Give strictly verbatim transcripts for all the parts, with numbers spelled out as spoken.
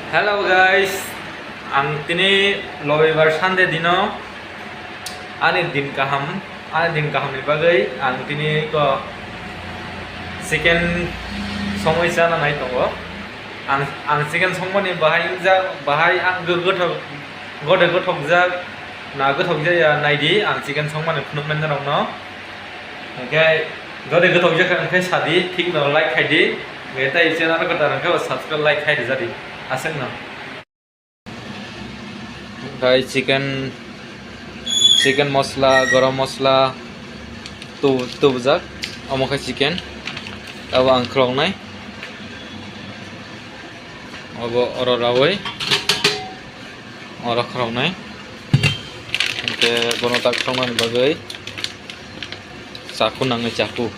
Hello guys, ang tini Robibar Sunday dino ani din kaham, ani din kaham ni bagwi ang tini ko chicken songwi chana nai tongo. Ang, ang chicken songmani bahai wngjak, bahai ang gw-, gw-, gode gothokjak, na gothokjak ya naidi ang chicken songmani phunuknai norokno. Hwnkhe jodi gothokjak kha hwnkhe sadi, thikno like khaidi. Hwnkhe tei channel kwtal hwnkhe subscribe, like khai rijadi. Aswkno. Khai chicken, chicken mosla, garam mosla tu-, tubujak. Omo khai chicken. Abo ang khuloknai. Obo oro rawi. Oro khuloknai. Hwnkhe bono tak khuloknani bagwi chaku nangwi chaku.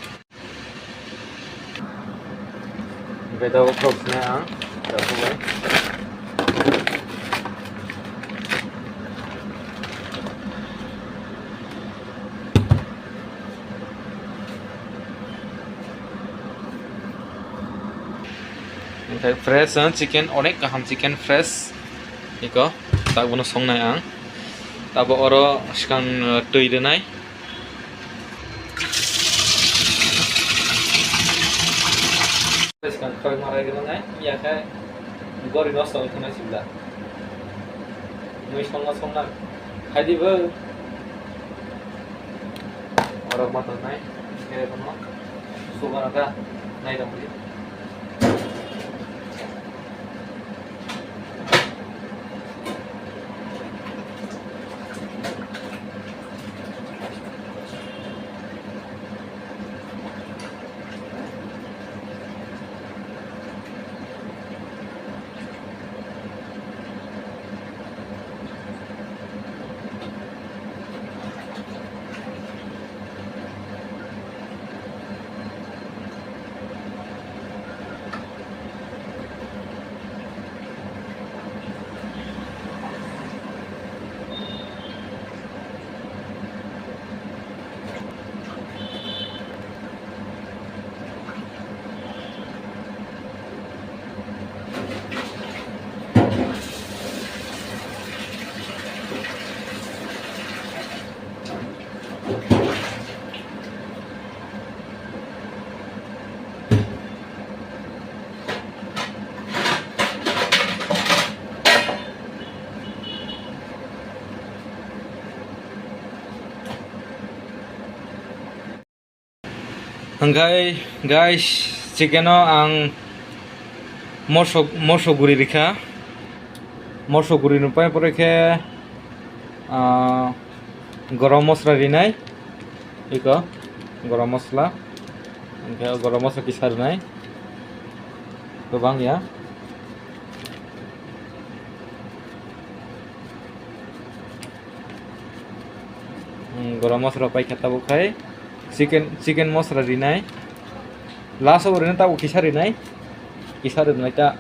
Hwnkhe tabuk khulok sinai ang chaku bai. Hwnkhe fresh, ah, chicken, onek kaham chicken fresh. Iko, tak bono songnai ang. Tabuk oro swkang, ah, twi rwnai. Swkang khoi marai rwnai, ya khe gori nosto wng thangna sibla. Mui songma songna khaidi bo. Oro ma tongnai, khe bono sugar ta nai tongdi. Hwnkhe guys, chicken o ang moso, moso guri rikha, moso guri rwpai pore khe, ah, garam masala rinai, iko garam masala, hwnkhe garam masala kisa rwnai, kwbang ya. Hmm, garam masala paikha tabuk khai chicken, chicken masala rinai. Last o rinai tabuk kisa rinai. Kisa rinai ta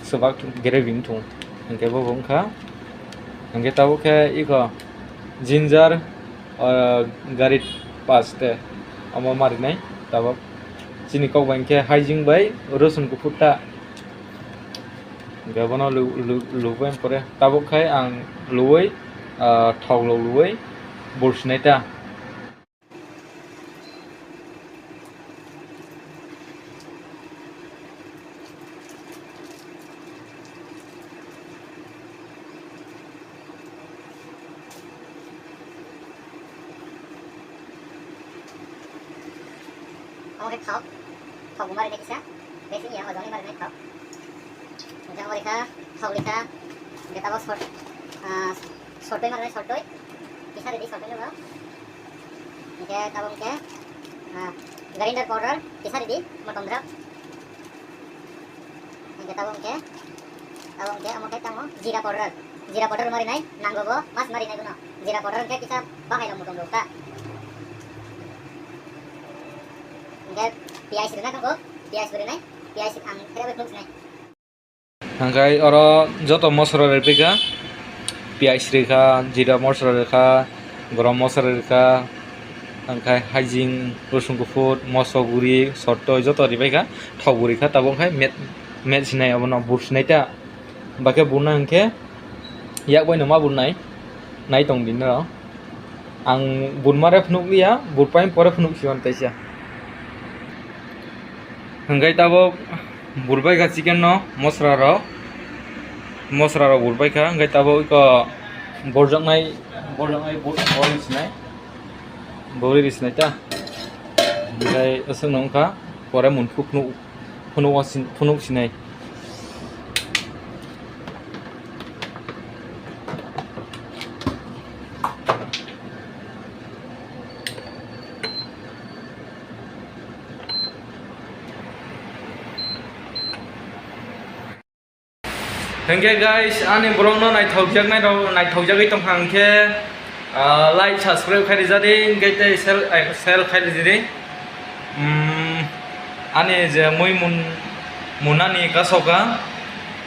swbak gravy wngthung. Hwnkhe bo bo wngkha. Hwnkhe tabuk khe iko ginger, ah, garlic paste omo ma rinai tabuk. Chini kok bai hwnkhe haijing bai rosun kuphur ta. Hwnkhe bono lu-, lu-, lubai pore tabuk khai ang luwi, ah, thok lo luwi bursinai ta. Omo khe thok, thok bo marinai kisa, besi ya, ojoni marinai thok. Hwnkhe omo rikha, thok rikha, hwnkhe tabuk sor-, ah, sortoi marinai, sortoi. Kisa ridi sortoi no. Hwnkhe tabuk hwnkhe, ah, grinder powder kisa ridi, motom drap. Hingke tabuk hingke, tabuk hingke omo khe tamo jeera powder, jeera powder marinai nango bo, mas marinai bono. Jeera powder hingke kisa bahai rok mutung rok ta. Hingke piyaj rina tongo, piyaj bo rinai, piyaj ang khe bai phunuk sinai. Hingke oro joto mosra ripika, piyaj rikha, jeera mosra rikha, gorom mosra rikha, hingke hajing, rosong kuphur, moso guri, sottoi joto ribaikha. Thok bo rikha, tabuk khe met, met sinai abono bur sinai ta. Bakhe burna hwnkhe yak bai no ma burnai, nai tong di no. Ang burma re phunuk liya, burpai pore phunuk siwan taisa. Hwnkhe tabuk burbai kha chicken no, mosra rok, mosra rok burbai kha, hwnkhe tabuk iko borjaknai, borjaknai bo-, bori sinai, bori ri sinai ta. Hwnkhe aswk no wngkha, pore mun phuk phunuk, phunuk o sin-, phunuk sinai. Hwnkhe guys, ani vlog no naithokjaknai rok, naithokjagwi tongkha hwnkhe, ah, like, subscribe khai rijadi, hwnkhe tei share, eh, share khai rijadi. Hmm, ani je mui mun, munani kasoka,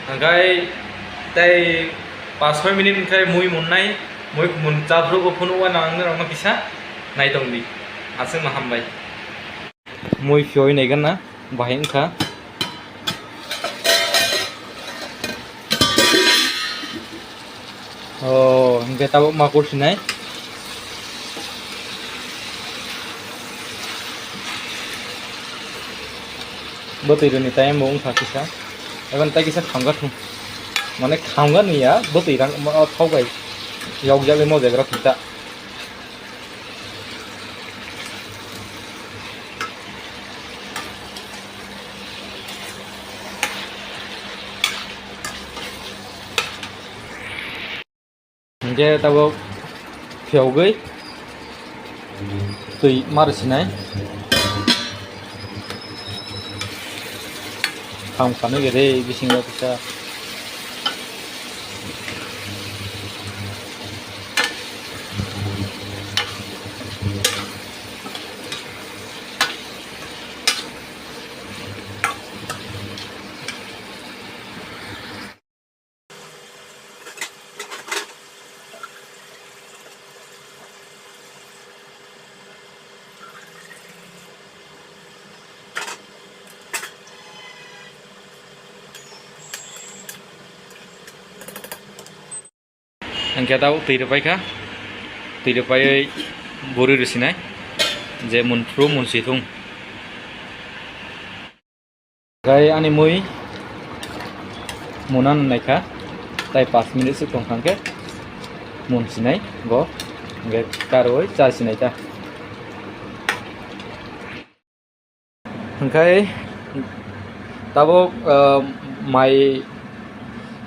hwnkhe tei pas soi minute hwnkhe mui munnai, mui mun chaphrugo phunukma nangnai rokno kisa naitongdi. Aswkno hambai. Mui phiyoi nai gana, bahai wngkha. Oh, hwnkhe tabuk ma kursinai. Bwtwi rwni time bo wngkha kisa. Eboni tai kisa khamga thung. Mane khamga nwi ya, bwtwi rang, mo-, o thok bai. Yokjagwi mojegra thung ta. Hingke tabuk phiyogwi twi ma rwsinai. Kham khanwi gede bisingo kisa. Hingke tabuk twi rwpai kha, twi rwpaiwi bwrwi rwsinai je munphru munsi thung. Gai ani mui munan naikha, tai pas minute se tongthang khe munsinai bo, hingke karwi chasinai ta. Hingke tabuk, ah, mai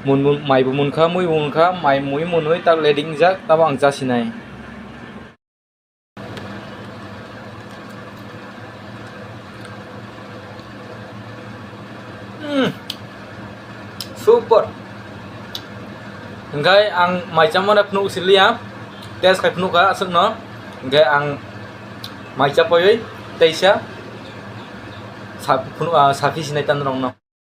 mun, mun, mai bo munkha, mui bo munkha, mai mui munwi tak ledingjak, tabuk ang chasinai. Hmm. Super. Hingke ang mai chamani phunuk siliya, test khai phunukha aswkno. Hingke ang mai chapaiwi teisa sa-, phunuk, ah, sapi sinai ta norokno.